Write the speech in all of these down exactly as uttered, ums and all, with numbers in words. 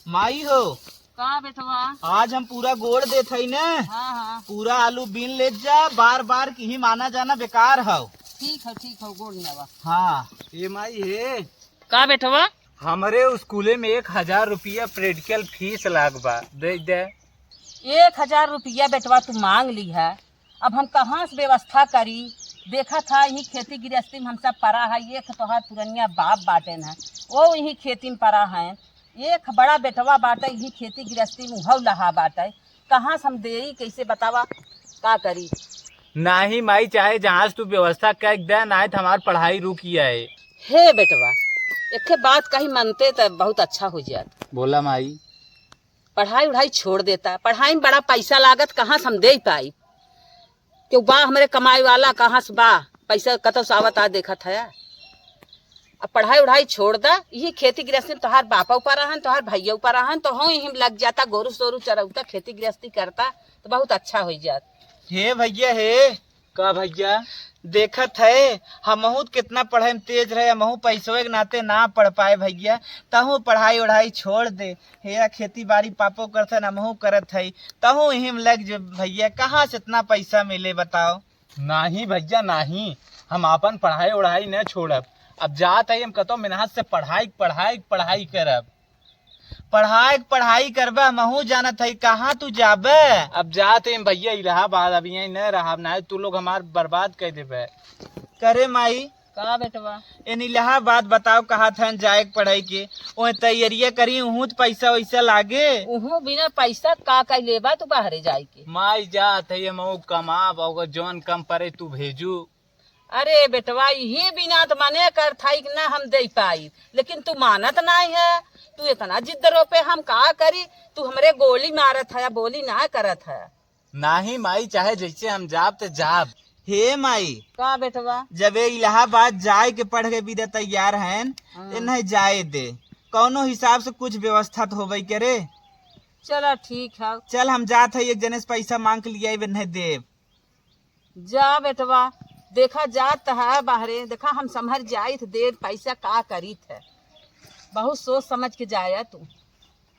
माई हो, का बेटवा? आज हम पूरा गोड़ देत हई न, हाँ, हाँ। पूरा आलू बीन लेत जा, बार बार किहीं माना जाना बेकार हौ। ठीक हौ, ठीक हौ, गोड़ लेवा। हाँ। ए माई हे। का बेटवा? हमरे स्कूले में एक हजार रुपया practical fees लाग बा, दे दे। एक हजार रुपया बेटवा तू मांग लिहा, अब हम कहाँ से व्यवस्था करी? देखत हा, यही खेती गृहस्थी में हम सब परा है। एक तोहार पुरनिया बाप बाटेन है, वो यही खेती में परा है। एक बड़ा बेटवा बाटे, यही खेती गृहस्थी में उहौ लहा बाटे। कहाँ से हम देई, कैसे बतावा, का करी? नाही माई, चाहे जहाँ से तू व्यवस्था कर दे, नाही तो हमार पढ़ाई रुक जाए। हे बेटवा, एक ठे बात कही मनते त बहुत अच्छा हो जात। बोला माई। पढ़ाई उढ़ाई छोड़ देता, पढ़ाई में बड़ा पैसा लागत, कहाँ से हम दे पाई? क्यों बा हमरे कमाई वाला, कहाँ से बा पैसा, कतौ से आवत आ देखत है। अब पढ़ाई उढ़ाई छोड़ दा, यही खेती गृहस्थी में तोहार बापा ऊपर रहन, तोहार भैया ऊपर रहन, तो हम यही में लग जाता, गोरू सोरू चरौता, खेती गृहस्थी करता, तो बहुत अच्छा हो जात। हे भैया हे, का भैया? देखत है, हमहू त कितना पढ़े में तेज रहे, हमहू पैसवे के नाते ना पढ़ पाए भैया। तहू पढ़ाई ओढ़ाई छोड़ दे। हेरा खेती बाड़ी पापो करत है, हमहू करत है। तहू यही में लग जे भैया, कहाँ से इतना पैसा मिले बताओ? नाही भैया नाही, हम आपन पढ़ाई ओढ़ाई न छोड़ब। अब जात है हम कतौ मेहनत से पढ़ाई, पढ़ाई, पढ़ाई करब। पढ़ाई, पढ़ाई करबे, हमहू जानत हई, कहाँ तू जाबे? अब जात हई भैया इलाहाबाद, अब यहीं न रहब, नाहीं तू लोग हमार बर्बाद कर देबे। करे माई। का बेटवा? एन इलाहाबाद बताओ, कहा था जाए के पढ़ाई के, ओए तैयारिया करी, उहूँ त पैसा वैसा लागे। उहूँ बिना पैसा का का लेबा तू बाहरे जाए के? माई जात हई, हमहू कमाब, अगर जौन कम पड़े तू भेजू। अरे बेटवा, यही बिना त मने कर था कि ना हम दे पाई, लेकिन तू मानत नाहीं है। तू इतना जिद रोपे, हम का करी? तू हमरे गोली मारत है, बोली ना करत है। नाही माई, चाहे जैसे हम जाब त जाब। हे माई, का बेटवा? जब ये इलाहाबाद जाए के पढ़ के बिदा तैयार हैं, हाँ। त इन्हें जाए दे, कौनो हिसाब से कुछ व्यवस्था तो होबे करे। चला ठीक है। चल हम जात है, एक जने से पैसा मांग के लिया, इन्हें देब। जा बेटवा, देखा जात है बाहरे, देखा हम संभर जाइत देब, पैसा का करीत है, बहुत सोच समझ के जाया तू।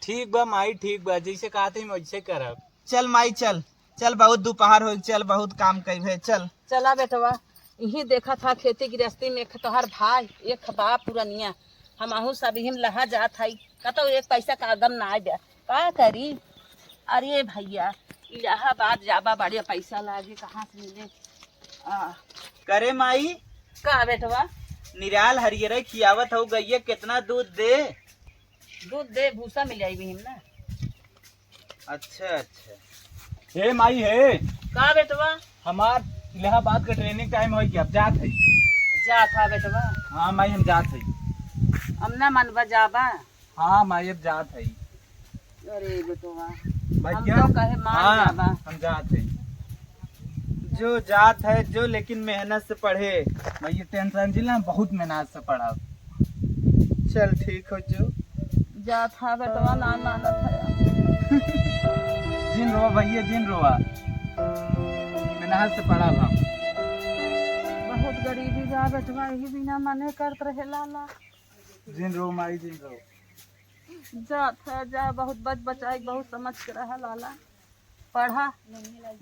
ठीक बा माई, ठीक बा, जैसे कहत ही वैसे करब। चल माई चल, चल बहुत दोपहर हो, चल बहुत काम कइबे, चल। चला बेटवा, यही देखत हा खेती गृहस्थी में एक तोहार भाई, एक बाप पुरनिया, हमहू सब यही में लहा जात हई, कतौ एक पैसा का गम ना आए। का करी? अरे भैया, इलाहाबाद जाबा बड़े पैसा लागे, कहाँ से मिले? आ। करे माई। का बेटवा? निराल हरियरे खियावत हौ गइया, कितना दूध दे? दूध दे, भूसा मिलाई भी हम ना। अच्छा, अच्छा। हे माई हे। का बेटवा? हमार इलाहाबाद के training time होइ गया, अब जात है। जात हा बेटवा? हाँ माई, हम जात है। अब ना मनबा जाबा? हाँ माई, अब जात है। अरे बेटवा, भैया, हम तो कहे मान हाँ, जाबा। हम जात है। जो जात है जो, लेकिन मेहनत से पढ़े। भैया tension जिला, बहुत मेहनत से पढ़ब। चल ठीक हो जो। जात हा बेटवा, ना मानत है। जिन रोवा भैया, जिन रोवा। मेहनत से पढ़ब हम। बहुत गरीबी बा बेटवा, यही बिना मने करत रहे लाला। जिन रो माई, जिन रो। जात है जा, बहुत बच बचाई, बहुत समझ के रहा लाला। पढ़ा,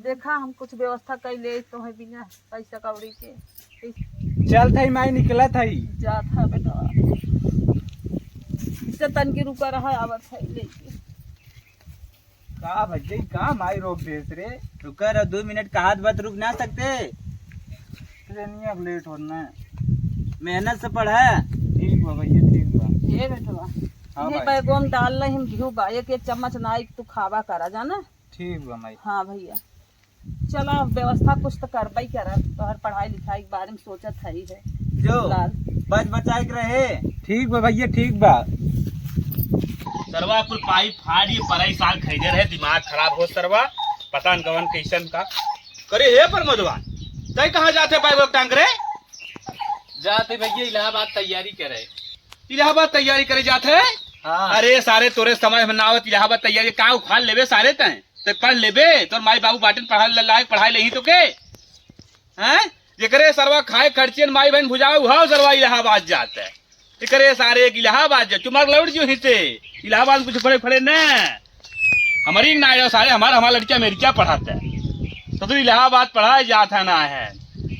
देखा हम कुछ व्यवस्था कई ले तो है बिना पैसा कौड़ी के। चलत हई माई, निकलत हई। जात है बेटवा, इससे तनकी रुका रहा, आवत है लेके। का भैया, का माई रोक देस रे? रुका रहो, दो मिनट का हाथ बात रुक ना सकते? ट्रेनिया लेट होना। मेहनत से पढ़ा। ठीक बा भैया, ठीक बा। हे बेटवा, हाँ ये भाई। बैगो में डाल ले हम घिउ बा, एक एक चम्मच ना, एक तू खावा करा जाना। ठीक बा माई। हाँ भैया, चला अब व्यवस्था कुछ तो करबई करब, तोहर पढ़ाई लिखाई के बारे में सोचत हई है। जो लाल। बच बचाई के रहे। ठीक बा भैया, ठीक बा। सरवा कुल पाइप फाड़ ये पराई साल खरीदे रहे, दिमाग खराब हो सरवा, पता न गवन कैसन का। करे हे प्रमोदवा, तै कहाँ जाते बैग वैग टांग रे? जाते भैया इलाहाबाद तैयारी करे। इलाहाबाद तैयारी करे जात है? हाँ। अरे सारे तोरे समझ में ना आवत, इलाहाबाद तैयारी का उखाड़ लेबे सारे तै? ते पढ़ लेबे, तोर माई बाबू बाटेन पढ़ा ले, लायक पढ़ाई लेही तो के? हैं? जेकरे सरवा खाए खर्चियन माई बहन भुजावे, उहाव सरवा इलाहाबाद जात है। करे सारे एक इलाहाबाद जा, चुमार लौट जो हिते। इलाहाबाद में कुछ पढ़े पढ़े न। हमारी ना आयो सारे, हमारा, हमारा लड़का अमेरिका पढ़ाता है। तो तू इलाहाबाद पढ़ाए जात है ना है।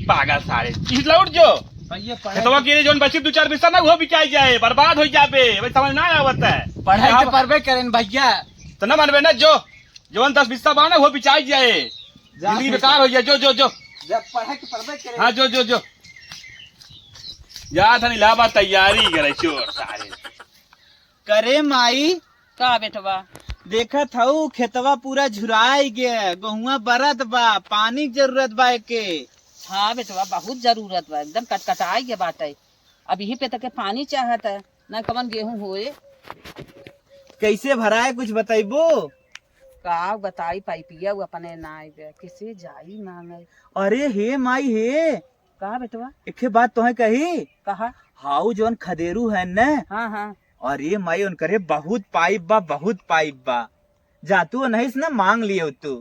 पागल सारे। इस लौट जो। भैया, पढ़ाई खेतवा के लिए जौन बची दो चार बिस्सा ना, वो बिकाई जाए, बर्बाद हो जाबे। भाई समझ ना आवत है। पढ़ाई तो इलाहाबाद परबे करें भैया। तो ना मनबे ना जो। जौन दस बिस्सा बा ना, वो बिचाई जाए। जा जिंदगी बेकार हो जाए। जो, जो, जो। जब पढ़ाई तो परबे करें। हाँ, जो, जो, जो। जा था इलाहाबाद तैयारी करे, चोर सारे। करे माई। का बेटवा? देखत हऊ खेतवा पूरा झुराई गे, गहुआ बरत बा, पानी के जरूरत बा एके। हाँ बेटवा, बहुत जरूरत बा, एकदम कटकटाई गे बाटे। अब यही पे तके पानी चाहत है, ना कवन गेहूं होए। कैसे भराए कुछ बतैबो? का बताई पाइपिया, वो अपने ना आइबे, किसे जाई मांगे। अरे हे माई हे, का बेटवा? एके बात तोहे कही? कहा। हाउ जौन खदेरू है न? हाँ, हाँ। अरे माई, उनकरे बहुत पाइप बा, बहुत पाइप बा। जा तू नहीं से ना मांग लियो तू।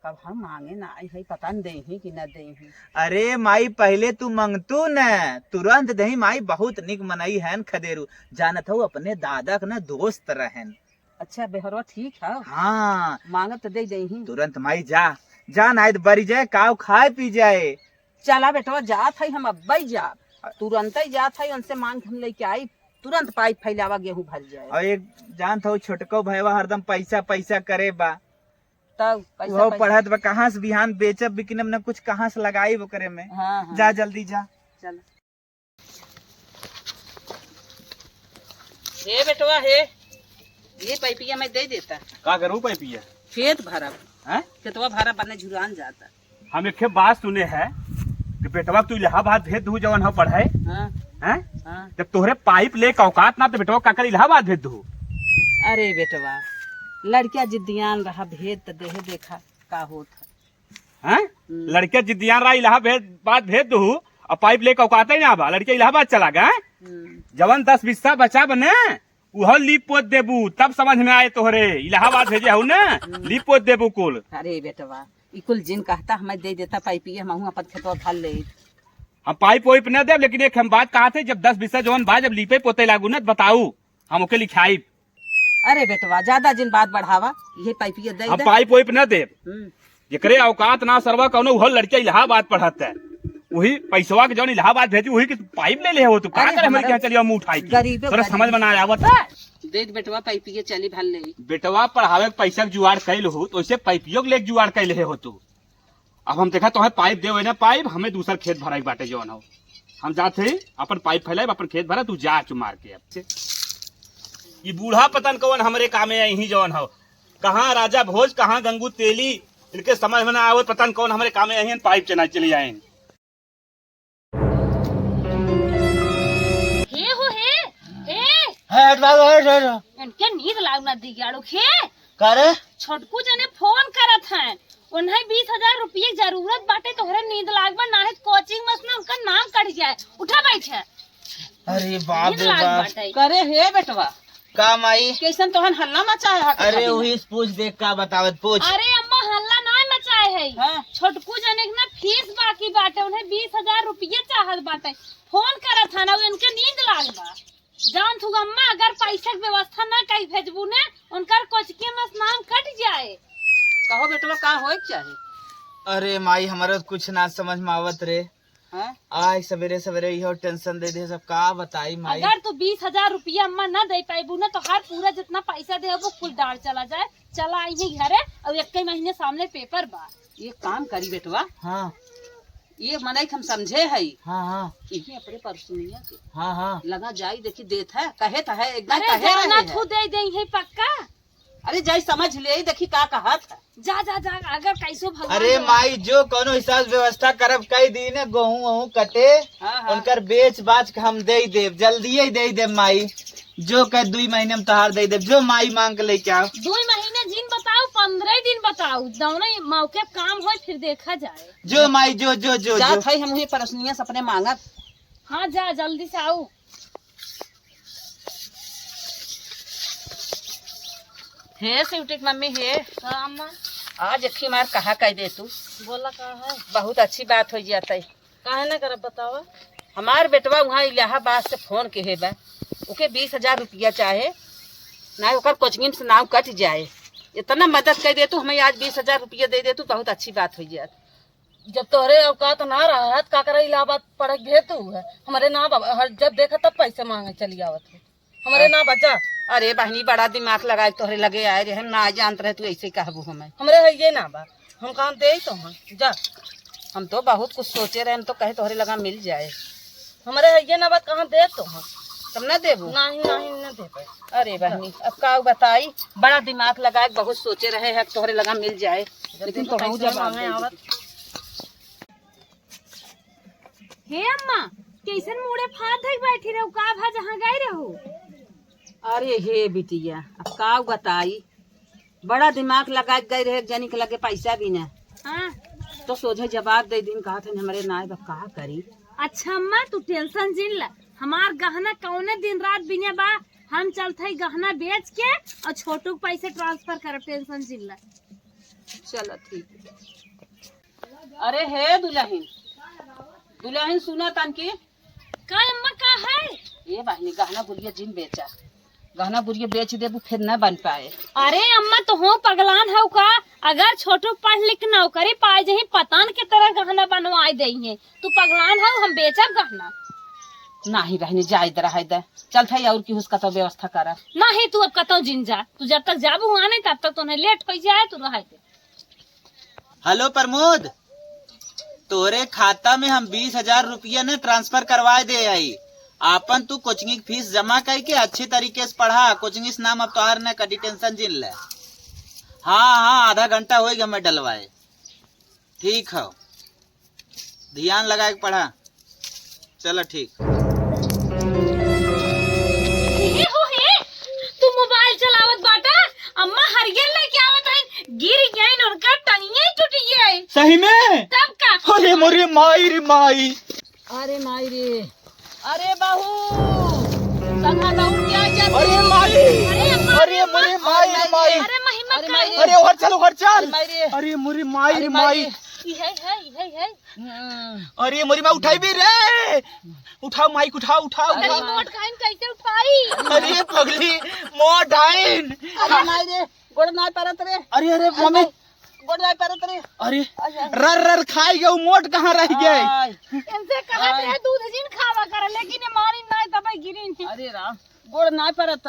कब हम मांगे ना आई है, पता न देही कि न देही। अरे माई, पहले तू मंगतू न, तुरंत देही माई, बहुत निक मनई है न खदेरू। जानत हऊ अपने दादा के न दोस्त रहन। अच्छा, बेहरवा ठीक है? हाँ। मांगब त दे देही। तुरंत माई जा, जा नाई त बरी जाए, काव खाए पी जाए। चला बेटवा, जात है हम अब्बई जाब। तुरंतई जात है, उनसे मांग के हम लेके आई, तुरंत पाइप फैलावा, गेहूं भर जाए। और एक जानत हो छोटको भैया हरदम पैसा पैसा करे बा। तब पैसा, वो पैसा। पढ़त बा, कहाँ से बिहान बेचब बिकिनब न कुछ, कहाँ से लगाई वो करे में। हाँ, हाँ। जा जल्दी जा। चल। हे बेटवा हे, ये पाइपिया मैं दे देता। का करूँ पाइपिया? खेत भरब। हैं? खेतवा भरब, बने झुरान जाता। हम एक बात सुने है कि बेटवा तू इलाहाबाद भेज दू जवन हो पढ़ाए। हाँ। हैं? हाँ। जब तोहरे पाइप ले के औकात ना तो बेटवा का कर इलाहाबाद भेज दू। अरे बेटवा, लड़किया जिद्दियान रहा, भेज त देहे, देखा का होत है। हैं? हम्म। लड़किया जिद्दियान रहा, इलाहाबाद भेज दू, और पाइप ले के औकात ही ना बा, लड़किया इलाहाबाद चला गया। हैं? हम्म। जवन दस बिस्सा बचा बने, उहो लीप पोत देबू, तब समझ में आए तोहरे। इलाहाबाद भेजे हऊ ना, हम्म। लीप पोत देबू कुल। अरे बेटवा, ई कुल जिन कहता, हमें दे देता पाइपिया, हमहूँ अपन खेतवा भर ले। हम पाइप वाइप न देब, लेकिन एक हम बात कहत है, जब दस बिस्सा जवन बा, जब लीपे पोते लागू न, त बताऊ, हम ओके लिखाइब। अरे बेटवा, ज्यादा जिन बात बढ़ावा, ये पाइपिया दे हम दे। पाइप वाइप न देब। हम्म। जेकरे औकात ना सरवा कौनो, उहो लड़का इलाहाबाद पढ़त है, वही पैसवा के जौन इलाहाबाद भेजी, वही के तू पाइप ले ले हो, तू का अरे करे हमरे हमारे के यहाँ चलियो मुंह उठाई के? गरीबे तोरा गरीब। समझ में ना आवत है। देख बेटवा, पाइपिया चली भर ले। बेटवा पढ़ावे के पैसा के जुगाड़ कैल हो, तो वैसे पाइपियो के लेके जुगाड़ कैल हो तू। अब हम देखा तोहे पाइप देवे ना पाइप, हमें दूसर खेत भराई बाटे जौन हो। हम जात है अपन पाइप फैलाइब, अपन खेत भरा, तू जा चुमार के। अब से ई बूढ़ा पतन कौन हमरे कामे आई ही जौन हो। कहाँ राजा भोज, कहाँ गंगू तेली, इनके समझ में ना आवत, पता न कौन हमरे कामे आई हैं, पाइप चना चली आए। हे हो हे, हे। हट बाबू, हट, हट, हट। इनके नींद लागना दिगाड़ू हे। का रे? छोटकू जने फोन करत हैं, उन्हें बीस हजार रुपये की जरूरत बाटे, तोहरे नींद लागबा, नाहीं तो कोचिंग में से ना उनका नाम कट जाए। उठा बैठे। अरे बाप रे बाप। करे हे बेटवा। का माई? कैसन तोहन हल्ला मचाए है अरे कभी? वही से पूछ देख का बतावत, पूछ। अरे अम्मा, हल्ला नाहीं मचाए है। हाँ। छोटकू जने के ना फीस बाकी बाटे, उन्हें बीस हजार रुपये चाहत बाटे। फोन करत है ना, इनके नींद लाग बा। जान थू अम्मा, अगर पैसा के व्यवस्था ना कई भेजबू ने, उनकर कोचिंग में से नाम कट जाए। कहो बेटवा, का होए के चाही? अरे माई, हमारा तो कुछ ना समझ में आवत रे। हाँ? आज सवेरे सवेरे इहो टेंशन दे दे सब, का बताई माई। अगर तू बीस हजार रुपया अम्मा ना दे पाइबू ना, तो हर पूरा जितना पैसा दे वो कुल डाल चला जाए। चला आई है घरे, और एक ही महीने सामने पेपर बा। ये काम करी बेटवा। हाँ। ये मनई के हम समझे है। हाँ, हाँ। यही अपने परसुनिया के। हाँ, हाँ। लगा जाई, देखी देत है, कहे तो है, एकदम अरे कहे जाना रहे है। थू दे दे है पक्का। अरे जाई समझ ले, देखी का कहत है। जा, जा, जा, अगर कैसो भगवान अरे दे। माई, जो कोनो हिसाब से व्यवस्था करब, कई दिन है, गेहूं वहूं कटे, हाँ, हाँ। उनकर बेच बाच के हम दे देब, जल्दिए ही दे देब माई। जो कह दुई महीने में तोहार दे देब, जो माई मांग के लेके आओ। दुई महीने जिन बताओ, पन्द्रह दिन बताओ, दोनों ही मौके पे काम होए, फिर देखा जाए। जो माई, जो, जो, जो, जात जो। है, हम ही परसनिया से अपने मांगब। हाँ, जा, जल्दी से आओ। हे स्वीटी के मम्मी, हे। हाँ, अम्मा। आज एक ही मार कहा कह दे तू। बोला, का है? बहुत अच्छी बात हो जाता है। काहे ना करब, बतावा। हमार बेटवा वहाँ इलाहाबाद से फोन के हे बा। ओके बीस हजार रुपया चाहे, ना ओकर कोचिंग से नाम कट जाए। इतना मदद कर दे तू, हमें आज बीस हजार रुपया दे दे तू, बहुत अच्छी बात हो जाए। जब तोहरे औकात ना रहत, का करे इलाहाबाद पढ़ के भेज तू है? हमरे ना बाबा, हर जब देखा तब पैसे मांगे चली आवत है। हमरे ना बचा। अरे बहनी, बड़ा दिमाग लगा के तोहरे लगे आए रहे, हम ना जानत रहे तू ऐसे कहबू हमें। हमरे है ये ना बा, हम कहाँ दे तो हैं, जा। हम तो बहुत कुछ सोचे रहे, हम तो कहे तोहरे लगा मिल जाए। हमरे है ये ना बा, कहाँ दे तो हैं। तब ना देबू? नहीं, नहीं, ना दे पाए। अरे बहनी, अब का बताई, बड़ा दिमाग लगा के बहुत सोचे रहे हैं तोहरे लगा मिल जाए, लेकिन तो हम जवाब दे आवत। हे अम्मा, कैसन मुड़े फाड़ धइक बैठी रहू? का भा जहाँ गए रहू? अरे हे बिटिया, अब का बताई, बड़ा दिमाग लगा के गए रहे, एक जनी के लगे पैसा भी ना। हाँ। तो सोझे जवाब दे दिन, कहा था हमरे ना, अब का करी? अच्छा अम्मा, तू टेंशन जिन ला, हमार गहना कौने दिन रात बिने बा, हम चलत हई गहना बेच के और छोटू के पैसे ट्रांसफर करब, टेंशन जिन ला। चलो ठीक है। अरे हे दुलहिन, दुलहिन सुना तनकी। का अम्मा, का है? ए बहिनी, गहना गुरिया जिन बेचा, गहना गुरिया बेच देबू फिर न बन पाए। अरे अम्मा, तो हो पगलान हौ का? अगर छोटू पढ़ लिख नौकरी पाए जही, पता न के तरह गहना बनवाए देइहे। तू पगलान हौ, हम बेचब गहना? नाही बहिनी, जाए दे, रहे दे। चलत हई और की उसका तो व्यवस्था करा। नाही, तू अब कतौ जिन जा, तू जब तक जाबू हुआ नहीं तब तक तो नहीं लेट हो जाए, तू रहे दे। हेलो प्रमोद, तोरे खाता में हम बीस हजार रुपया ने ट्रांसफर करवाए दे आई। आपन तू कोचिंग की फीस जमा करके अच्छे तरीके से पढ़ा, कोचिंग से नाम अब तोहार न कटी, टेंशन जिन ले। हाँ हाँ, आधा घंटा होइगा मैं डलवाए। ठीक है, ध्यान लगा के पढ़ा। चलो ठीक। हे हो हे, तू मोबाइल चलावत बाटा, अम्मा हरियर लेके आवत हईन, गिर गईन, उनका टंगिया ही टूट गई। सही में? तब का? अरे मोरे माई रे माई। अरे माई रे, अरे बहू, संगा दौड़ के आ जाती। अरे माई, अरे अम्मा, अरे अरे अम्मा, मोरे माई रे माई। अरे महिमा अरे का माई रे। अरे ओहर चल, ओहर चल। अरे माई रे। अरे मोरे माई अरे रे माई माई। रे। इहे है, इहे है। अरे मोरी माँ उठाई भी रे, उठाओ माइक, उठाओ, उठाओ, अरे उठाओ। मोट खाइन कैसे उठाई? अरे पगली, मोट आइन। अरे माई रे, गोड़ नाय परत रे। अरे, अरे, अरे मम्मी। माई, गोड़ नाय परत रे। अरे, अरे। रर रर खाई गए, मोट कहाँ रह गए? आय। इनसे कहा आय। थे दूध जिन खावा कर, लेकिन ये मारी नाय तबे गिरी नहीं। अरे राम, गोड़ नाय परत।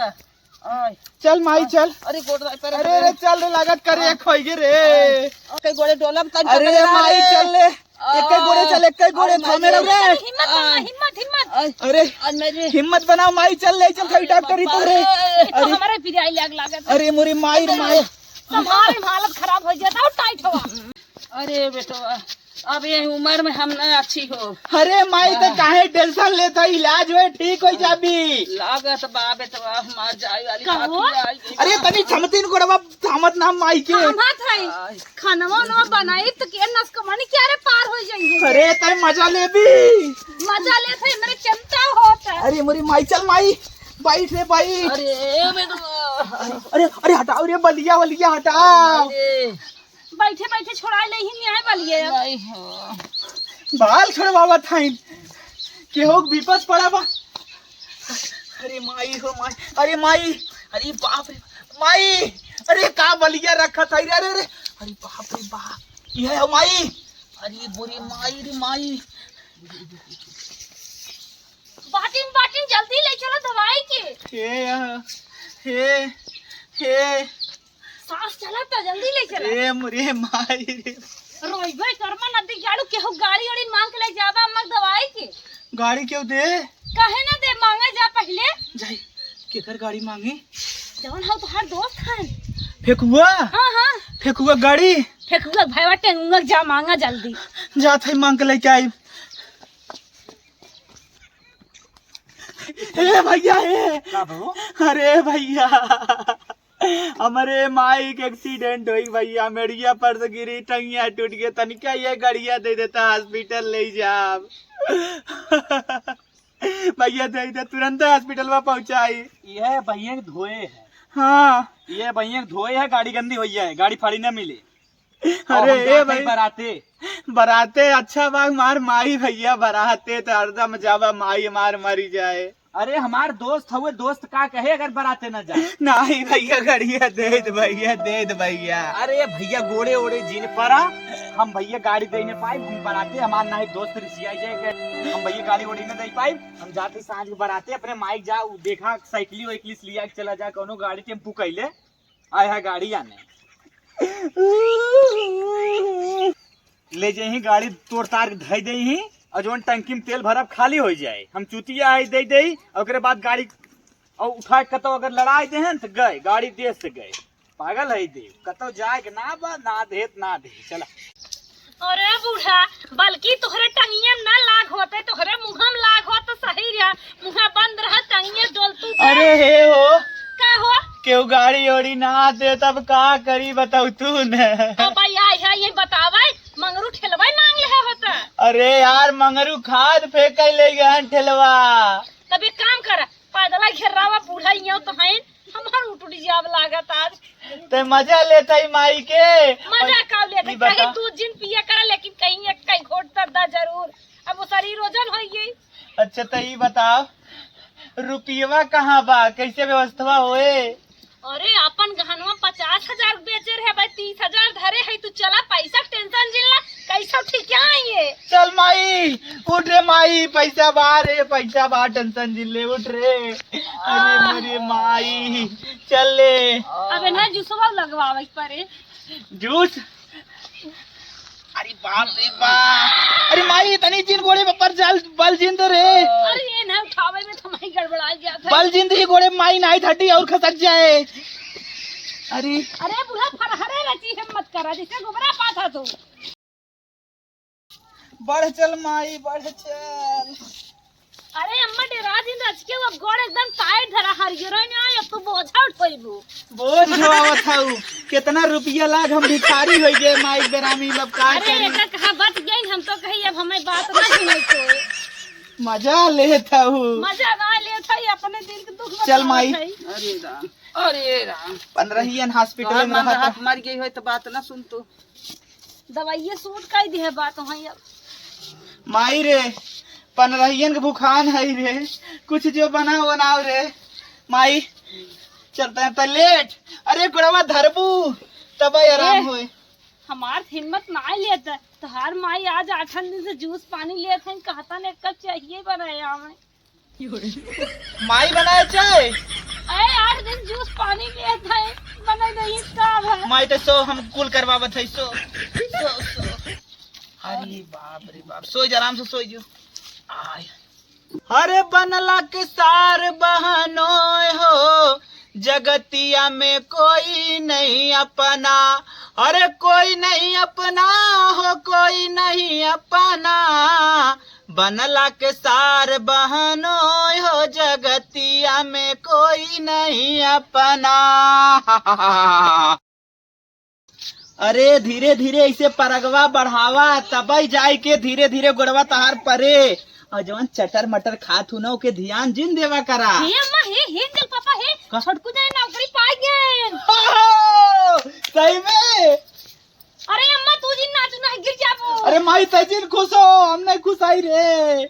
आय। चल माई, चल। अरे गोड़ नाय परत अरे, रे। अरे, चल रे, लागत करे आय। खोई गे रे। आय। कई गोड़े डोलब तन अरे पकड़े ना माई, रे। चल रे। एक ही गोड़े चल, एक ही गोड़े अरे थामे माई रहो रे। रे। हिम्मत बना, आय। हिम्मत, हिम्मत। आय। अरे, अरे माई रे। हिम्मत बनाओ माई, चल ले चल, अरे डॉक्टरी बाबा तोरे। रे। ये तो अरे। हमारे पिराई लाग लागत है। अरे मोरी माई रे माई। तुम्हारी हालत खराब हो जाता और टाइट हुआ। अरे बेटवा, अब ये उम्र में हम ना अच्छी हो। अरे माई, ते हाँ। काहे टेंशन लेता, इलाज होए, ठीक हो जाबी। लागत बा बेटवा, हमार जाए वाली कहो? बाकी आई गई। अरे तनी छमतीन गोड़वा थामत ना माई के। थामत है। आय। खानवा उनवा बनाई तो के नस कमानी क्या रे पार हो जाएंगे। अरे तय मजा लेबी। मजा लेत है, मेरे चिंता होत है। अरे मोरी माई, चल माई, बैठ रे बैठ। अरे बेटवा। अरे, अरे हटाओ रे बलिया वलिया हटाओ। अरे। बैठे बैठे छोड़ा ले ही नहीं आए बलिया। नहीं हो। बाल छोड़वावत हईन। केहू के विपस पड़ा बा। अरे माई हो माई, अरे माई, अरे बाप रे, माई, अरे का बलिया रखत है रे, अरे, अरे, अरे बाप रे बाप, ये है माई, अरे बुरी माई रे माई। बाटिन, बाटिन, जल्दी ले चलो दवाई के। हे, हे, हे। सास चला तो जल्दी ले चला। ए मोरे माई रे। रोइबे कर्मा नदी जाड़ू केहू गाड़ी ओड़ी मांग के ले जाबा अम्मा दवाई के। गाड़ी केहू दे? काहे ना दे, मांगा जा पहिले। जाई, केकर गाड़ी मांगी? जवन हो तोहार दोस्त है। फेकुआ? हाँ, हाँ। फेकुआ गाड़ी? फेकुआ भाईवा टेंगुआ जा मांगा जल्दी। जात है मांग के लेके आई। ए भैया, ए। का बहू? अरे भैया, हमरे माई के एक्सीडेंट होई भैया, मेड़िया पर से गिरी, टंगिया टूट गए, तनिका ये गड़िया दे देता, हॉस्पिटल ले जाब। भैया दे दे, तुरंत हॉस्पिटल में पहुंचाई। ये भैया के धोए है। हाँ। ये भैया के धोए है, गाड़ी गंदी हो जाए, गाड़ी फाड़ी ना मिले। अरे और हम ए जाते भाई। बराते। बराते अच्छा बा, मार माई भैया, बराते तो हरदम जाबा, माई मार मरी जाए। अरे हमार दोस्त हउए, दोस्त का कहे अगर बराते न जाए। नाही भइया, गड़िया दे दे भइया, दे दे भइया। अरे भइया गोड़े ओड़े जिन परा, हम भइया गाड़ी दे न पाइब, हम बराते हमार नाही दोस्त रिसिया जाए के, हम भइया गाड़ी ओड़ी न दे पाइब। हम जाते साँझ के बराते अपने माइक जा, उ देखा साइकिली वाइकिली से लिया के चला जा, कउनो गाड़ी टेम्पू कइले आए है गाड़ी आने। ले जइहीं गाड़ी तोड़ तार के धइ देइहीं, और जउन टंकी में तेल भरब खाली होइ जाए, हम चुतिया आई दे देई, और ओकरे बाद गाड़ी और उठा के कतौ अगर लड़ाई देहेन त गए, गाड़ी देश से गए। पागल है देव, कतौ जाए के ना बा, ना देत ना दे। चला। अरे बूढ़ा, बल्कि तोहरे टंगिया में ना लाग होते, तोहरे मुँह में लाग होत तो सही रहा। मुँह बंद रहा, टंगिया डोल तू। अरे हे हो, का हो? केहू गाड़ी ओड़ी ना दे तब का करी बताऊ तू न। तो भाई आई है ये बतावे, मंगरू ठेलवा मांग ले होता। अरे यार, मंगरू खाद फेंके ले गए ठेलवा। तब एक काम कर, पैदल घेर्रावा बूढ़ा इयां तो हैं, हमार उठ उठ जाब लागत आज। ते मजा लेत है माई के। मजा का लेत है, ई बता। कहीं दूध जिन पिया करा, लेकिन कहीं एक कई घोट दर्दा जरूर। अब वो शरीर वजन होइए। अच्छा, तो ई बताओ, रुपयवा कहाँ बा, कैसे व्यवस्था होए? अरे, अपन गहनवा पचास हजार बेचे रहे भाई, तीस हजार धरे है, तू चला, पैसा के tension जिन ला, कैसा ठीक है ये? चल माई, उठ रे माई, पैसा बा रे, पैसा बा, tension जिन ले, उठ रे। अरे मोरे माई, चल ले। अबे ना जूसवा लगवावे के पड़े। जूस? अरे बाप रे बाप। अरे माई, तनी जिन गोड़े पर बल, बल जिन दे रे। अरे ये ना उठावे में तो माई गड़बड़ा जात है। बल जिन दे गोड़े माई, नाही हड्डी और खसक जाए। अरे। अरे बूढ़ा फरहरे रची हिम्मत करा, जैसे गोबरा पाथा तू। बढ़ चल माई, बढ़ चल। अरे अम्मा, डेरा जिन रच के, अब गोड़ एकदम tight धरा, हरियर हो ना, अब तू बोझा उठोइबू। बोझ उठावत हऊ, कितना रुपया लाग, हम भिखारी होइ गए, माई बेरामी, अब का अरे करी? एकर कहाँ बच गई, हम तो कही अब हमें बात ना सुने को। मजा लेत हऊ। मजा ना लेत हई, अपने दिल के दुख चल बतावत माई। हई। अरे राम, अरे राम। पनरहियन hospital तोहार में रहत मंगरहाथ रह। मर गई होई तो बात ना सुन तू। दवाइये सूट कई दिहे बात वहीं अब। माई रे, पनरहियन के भुखान है रे, कुछ जो बनाओ बनाओ रे। माई, चलते हैं तो लेट। अरे गोड़वा धरबू, तब आराम ए, होए। हमार हिम्मत ना लेत, तोहार माई आज आठन दिन से जूस पानी लेत हैं, कहता ने कब चाहिए बनाए आवे। माई बनाए चाय? अरे यार, दिन जूस पानी पिए थे, बने नहीं, का है? माई तो सो हम कुल करवावत है, सो, सो, सो। अरे बाप रे बाप, सो जा, आराम से सो जो। आय। अरे बनला के सार बहनोय हो, जगतिया में कोई नहीं अपना, अरे कोई नहीं अपना हो, कोई नहीं अपना। बनला के सार बहनोय हो, जगतिया में कोई नहीं अपना। अरे धीरे धीरे ऐसे परगवा बढ़ावा, तबई जाए के धीरे धीरे गोड़वा तहार परे। और जवन चटर मटर खात हूँ ना, ओके ध्यान जिन देवा करा। हे अम्मा, हे, हे अंकल पापा, हे का? छोटकू जाए नौकरी पाई गए। ओहो, सही में? अरे अम्मा, तू जिन नाचू ना, गिर जाबो। अरे माई, तै जिन खुश हो, हम नहीं खुश आई रे।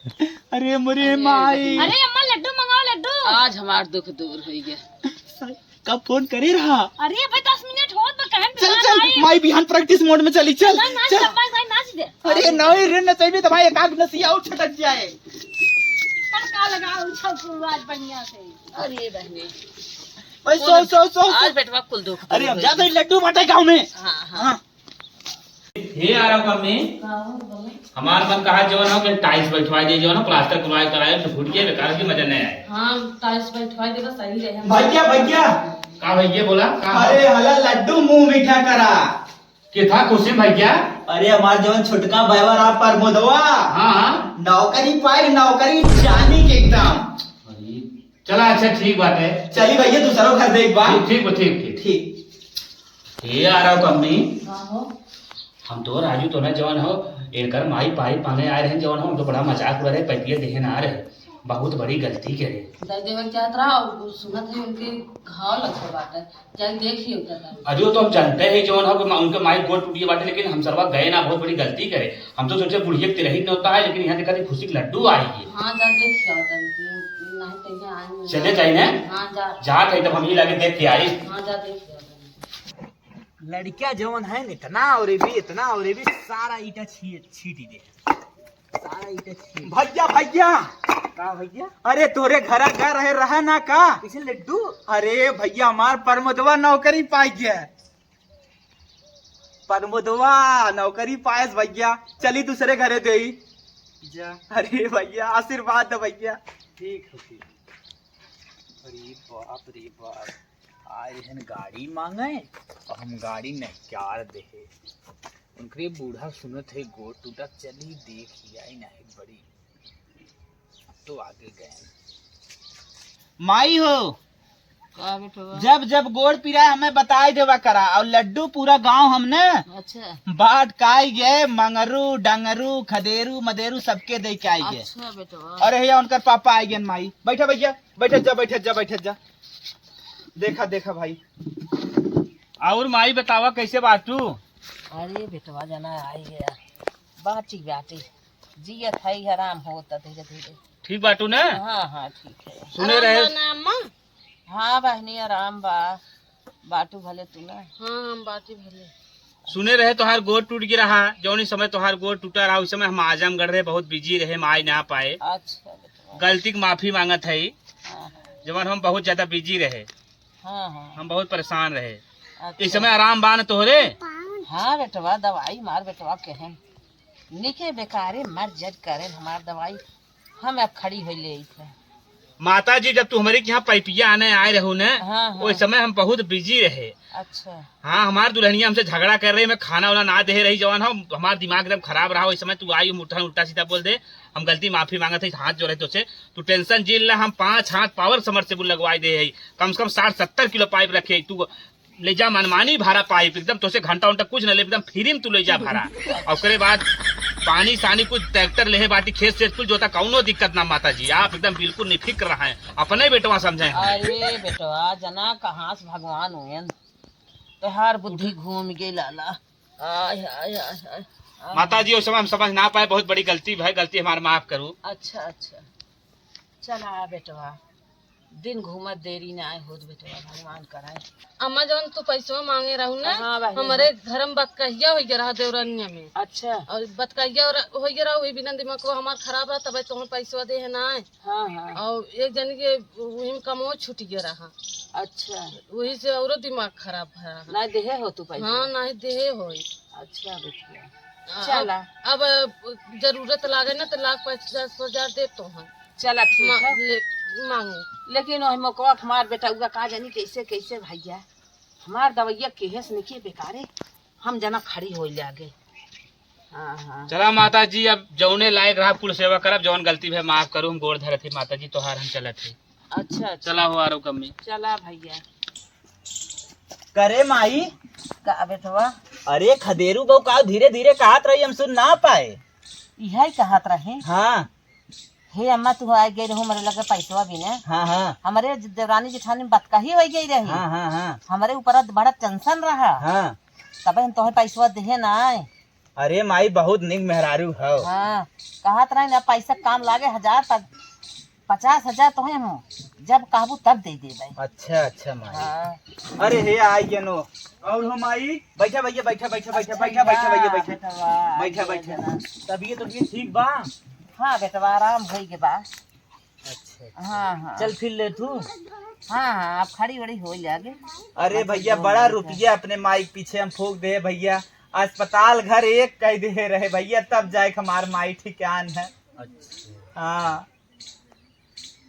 अरे मोरे अरे माई। अरे अम्मा, लड्डू मंगाओ, लड्डू। आज हमार दुख दूर होई गया। कब फोन करे रहा? अरे अबे दस मिनट होत बा, कहन चल, चल, आई। माई बिहान practice mode में चली, चल, ना, नाच चल। दे, भाई, भाई, नाच दे। अरे नहीं रे, नचैबे तो भाई एक आध नसिया और छटक जाए। तड़का लगाओ, छौ आज बढ़िया से। अरे बहने। भाई, सो, सो, सो, सो। आज बेटवा कुल दुख अरे दूर हम होई। ज्यादा ही लड्डू बांटे गाँव में। हाँ, हाँ। हाँ। हे आरा कमी, हमार मन कहा जवन हो कि tiles बैठवाई दे, जवन हो plaster करवाए कराए तो फूट के बेकार की मजा नहीं आए। हाँ, tiles बैठवाई दे, बस सही रहे। भैया, भैया। का भैया बोला? का? अरे हला लड्डू मुंह मीठा करा। के था खुशी भैया? अरे हमार जवन छोटका बैवर आ प्रमोदवा। हाँ, हाँ। नौकरी पाए, नौकरी जानी के एकदम। अरे चला, अच्छा, ठीक बात है। चली भैया, दूसरा घर देख बा। ठीक, ठीक, ठीक, ठीक। ठीक। ये आ रहा कम्मी। हाँ हो। हम तो राजू तो ना जवन हो, इनकर माई पाई पाने आए रहे जवन हो, उनको बड़ा मजाक उड़ा रहे, पैतिया देहे ना रहे, बहुत बड़ी गलती करे। दे देवे के चाहत रहा, और सुनत है उनके घाव लगे बाटे, जाके देख लियो दादा। अरे वो तो हम जानते हैं जवन हो कि मा-, उनके माई गोड़ टूटिए बाटे, लेकिन हम सरवा गए ना, बहुत बड़ी गलती करे। हम तो सोचे बुढ़िया के तिलहिन होता है, लेकिन यहाँ देखा थे खुशी के लड्डू आई है। हाँ, जा देख लियो दादा। चले जाई ने? हाँ, जा। जात है तब हम ही लागे देख के आई। हाँ, जा देख के आ। लड़किया जवन है न, इतना और भी, इतना और भी, सारा ईटा छी-, छीट ही दे। सारा ईटा छीट। भैया, भैया। का भैया? अरे तोरे घरा का रहे, रहा ना का? किसे लड्डू? अरे भैया, हमार प्रमोदवा नौकरी पाई गया। प्रमोदवा नौकरी पायस भैया, चली दूसरे घरे देई। जा। अरे भैया, आशीर्वाद दे भैया। ठीक हो, ठीक। अरे बाप रे बाप, आए हन गाड़ी मांगे और हम गाड़ी नहकार देहे। उनकरे बूढ़ा सुनत है गोड़ टूटा, चली देखी आई ना एक बड़ी। अब तो आगे गए। माई हो, का बेटवा? जब जब गोड़ पिराए हमें बताई देवा करा, और लड्डू पूरा गांव हमने अच्छा। बांट काई गए, मंगरू, डंगरू, खदेरू, मदेरू सबके दे के आई गए। अच्छा बेटवा। अरे भैया, उनकर पापा आई गए माई। बैठा भैया, बैठत जा, बैठत जा, बैठत जा। देखा, देखा भाई। और माई बतावा कैसे बाटू? अरे बेटवा जना आई गया, बाटी बाटी जियत है, आराम होता धीरे धीरे। ठीक बाटू ना? हाँ, हाँ, ठीक है। सुने आराम रहे बा ना अम्मा? हाँ बहनी, आराम बा। बाटू भले तू ना? हाँ, हम बाटी भले। सुने रहे तोहार गोड़ टूट गया रहा, जौन समय तोहार गोड़ टूटा रहा, उस समय हम आजमगढ़ रहे, बहुत बिजी रहे, हम आए ना पाए। अच्छा बेटवा। गलती की माफी मांगत है, हाँ, हाँ। जवन हम बहुत ज्यादा बिजी रहे, हाँ, हाँ। हम बहुत परेशान रहे। अच्छा। इस समय आराम बा न तोहरे? हाँ बेटवा, दवाई मार बेटवा केहन निके बेकारे मर जद करेन हमार दवाई, हम अब खड़ी होई ले आई थे। माता जी, जब तू हमारे के यहाँ पैपिया आने आए रहू न, हाँ, हाँ। ओइ समय हम बहुत बिजी रहे। अच्छा। हाँ, हमार दुल्हनिया हमसे झगड़ा कर रही, मैं खाना वाना ना दे रही, जवान हम, हमार दिमाग एकदम खराब रहा। ओइ समय तू आई, हम उठा, उल्टा सीधा बोल दे, हम गलती माफी मांगत है, हाथ जोड़े तोसे। तू टेंशन जिन ला, हम पाँच हाथ पावर समरसेबुल लगवाई दे है, कम से कम साठ सत्तर किलो पाइप रखे, तू ले जा मनमानी भाड़ा पाइप, एकदम तोसे घंटा उंटा कुछ न ले, एकदम फ्री में तू ले जा भाड़ा। और ओकरे बाद पानी सानी कुछ ट्रैक्टर लेहे बाटी, खेत से कुल जोता, कौनो दिक्कत ना माता जी, आप एकदम बिल्कुल निफिक्र रहें, अपने बेटवा समझे हैं। अरे बेटवा, जना कहाँ से भगवान हुएन, तोहार बुद्धि घूम गई लाला। आय, आय, आय, आय, आय। माता जी, उस समय हम समझ ना पाए, बहुत बड़ी गलती भाई, गलती हमार माफ करू। अच्छा, अच्छा, चला बेटवा, दिन घूमत देरी ना आए होत बेटवा, भगवान कराए। अम्मा, जौन तू पैसवा मांगे रहू ना, हाँ, बहिनी। हमरे घर में बतकहिया होइ गया रहा देवरनिया में। अच्छा। और बतकहिया और होइ गया रहा, वही बिना दिमाग को हमार खराब रहा, तबे तोहन पैसवा दे है ना आए। हाँ, हाँ। और एक जन के वही में कमो छूट गया रहा। अच्छा। वही से औरो दिमाग खराब भरा है। ना देहे हो तू पैसा? हाँ, नहीं देहे होई। अच्छा बेटिया। हाँ, चला। अब, अब जरूरत लागे ना तो लाख पचास हजार दे तो हम। चला ठीक मा-, है। ले, मांगे। लेकिन वही मौका हमार बेटा उगा का जानी कैसे, कैसे भैया। हमार दवैया केहे से निके बेकारे। हम जना खड़ी होई ले आगे। हाँ, हाँ। चला माता जी, अब जौने लायक रहा कुल सेवा करब, जौन गलती भे माफ करू, हम गोड़ धरत ही माता जी तोहार, हम चलत ही। अच्छा, अच्छा। चला हो आरो कम्मी। चला भैया। करे माई। का बेटवा? अरे खदेरू बहू का धीरे धीरे कहत रही, हम सुन ना पाए। इहे कहत रहे। हाँ। हे अम्मा, तू आइ गई रहू, हमरे लगे पैसवा भी ना। हाँ, हाँ। हमरे ज-, देवरानी जेठानी में बतकही होइ गई रही। हाँ, हाँ, हाँ। हमरे ऊपर बड़ा टेंशन रहा। हाँ। तबे हम तोहे पैसवा देहे ना आए। अरे माई, बहुत निक मेहरारू हौ। हाँ, कहत रहे ना, पैसा काम लागे, हजार तक, पचास हजार तोहे हम जब कहबू तब दे देबै। अच्छा, अच्छा माई। हाँ। अरे हे, आइ गेनो। और हो माई? बैठा भैया, बैठा, बैठा, बैठा, अच्छा, बैठा, बैठा भैया, बैठा। बेटवा, बैठा, ये बैठा। जना। तबियत, तबियत ठीक बा? हाँ बेटवा, आराम होइ गे बा। अच्छा, अच्छा। हाँ, हाँ। चल फिर ले तू। हाँ, हाँ, अब खड़ी वड़ी होइ ले आगे। अरे हाँ, भैया, तो बड़ा रुपया अपने माई के पीछे हम फूंक दे भैया। अस्पताल घर एक कह दे रहे भैया, तब जाए हमार माई ठिकान है। अच्छा। हाँ।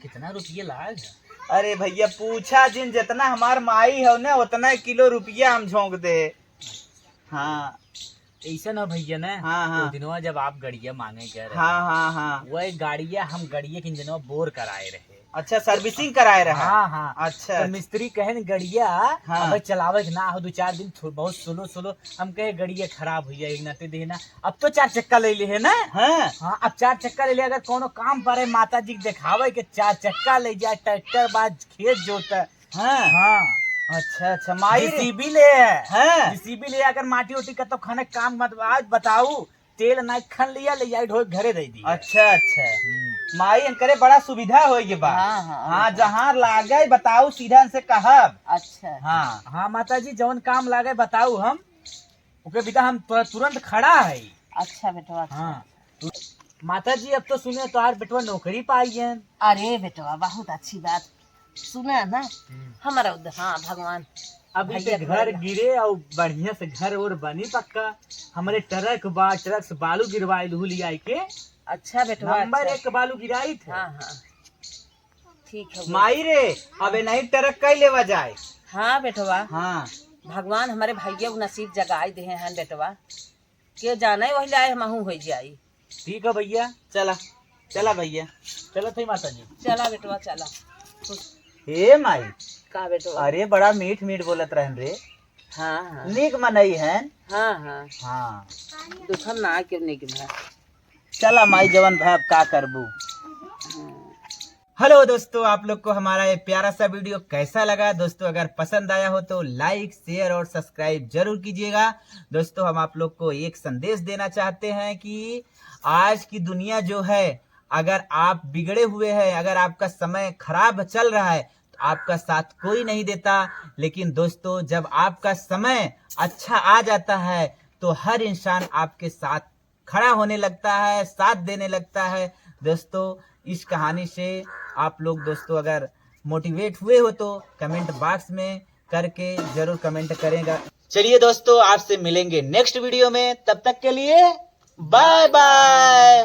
कितना रुपया लाग है? अरे भैया, पूछा जिन, जितना हमार माई हो ना, उतना किलो रुपया हम झोंक दे। हाँ। ऐसा ना भैया ना, हाँ, हाँ। वो दिनवा जब आप गड़िया मांगे गए रहे, हाँ, हाँ, हाँ। वही गाड़िया, हम गड़िया के इंजनवा बोर कराए रहे। अच्छा, servicing कराए रहे? हाँ, हाँ। अच्छा, तो अच्छा। मिस्त्री कहे न गड़िया, हाँ। अब चलावे के ना हो, दो चार दिन थो-, बहुत slow, slow। हम कहे गड़िया खराब होइ जाए, एक नाते देना। अब तो चार चक्का ले ले है ना? हाँ। हाँ, अब चार चक्का ले ले, अगर कोनो काम पड़े माता जी के देखावे के चार चक्का ले जाए, ट्रैक्टर बा, खेत जोत। हाँ। हाँ। अच्छा, अच्छा, माई रे। जेसीबी ले है। हाँ। जेसीबी ले, अगर माटी उटी का तो खाने काम मत, आज बताऊ, तेल नाई खन लिया, ले जाई ढोई घरे दे दी। अच्छा, अच्छा। हम्म। माई, इनकरे बड़ा सुविधा होई गे बा। हाँ, हाँ, हाँ, हाँ। जहाँ लागे बताऊ, सीधा इनसे कहब। अच्छा। हाँ, हाँ माता जी, जौन काम लागे बताऊ, हम ओके बिदा हम तु-, तुरंत खड़ा है। अच्छा बेटवा, अच्छा। हाँ। माता जी, अब तो सुने तोहार बेटवा नौकरी पाई है। अरे बेटवा, बहुत अच्छी बात। सुना ना, हम्म। हमारा उद-, हाँ भगवान, अब भैया इनके घर बढ़िया। गिरे और बढ़िया से घर और बनी पक्का। हमरे ट्रक बा, ट्रक से बालू गिरवाइल हूँ लियाई के। अच्छा बेटवा, नंबर अच्छा। एक बालू गिराई थे। हाँ, हाँ। ठीक है। माई रे, अबे नहीं ट्रक कई लेवा जाए। हाँ बेटवा। हाँ। भगवान हमरे भैया को नसीब जगाई दे हैं बेटवा। के जाने वही लाए हमहू हो जाई। ठीक है भैया, चला, चला भैया, चला थे माता जी। चला बेटवा, चला। ए माई, का बेटवा? अरे बड़ा मीठ मीठ बोलत रहन रे। हाँ, हाँ। नीक मनई है। हाँ, हाँ। हाँ। दुखन ना क्यों नीक भा। चला माई, जवन भा का करबू। हाँ। हेलो दोस्तों, आप लोग को हमारा ये प्यारा सा वीडियो कैसा लगा? दोस्तों, अगर पसंद आया हो तो लाइक, शेयर और सब्सक्राइब जरूर कीजिएगा। दोस्तों, हम आप लोग को एक संदेश देना चाहते हैं कि आज की दुनिया जो है, अगर आप बिगड़े हुए हैं, अगर आपका समय खराब चल रहा है, तो आपका साथ कोई नहीं देता। लेकिन दोस्तों, जब आपका समय अच्छा आ जाता है, तो हर इंसान आपके साथ खड़ा होने लगता है, साथ देने लगता है। दोस्तों, इस कहानी से आप लोग दोस्तों अगर मोटिवेट हुए हो तो कमेंट बॉक्स में करके जरूर कमेंट करेगा। चलिए दोस्तों, आपसे मिलेंगे नेक्स्ट वीडियो में, तब तक के लिए बाय बाय।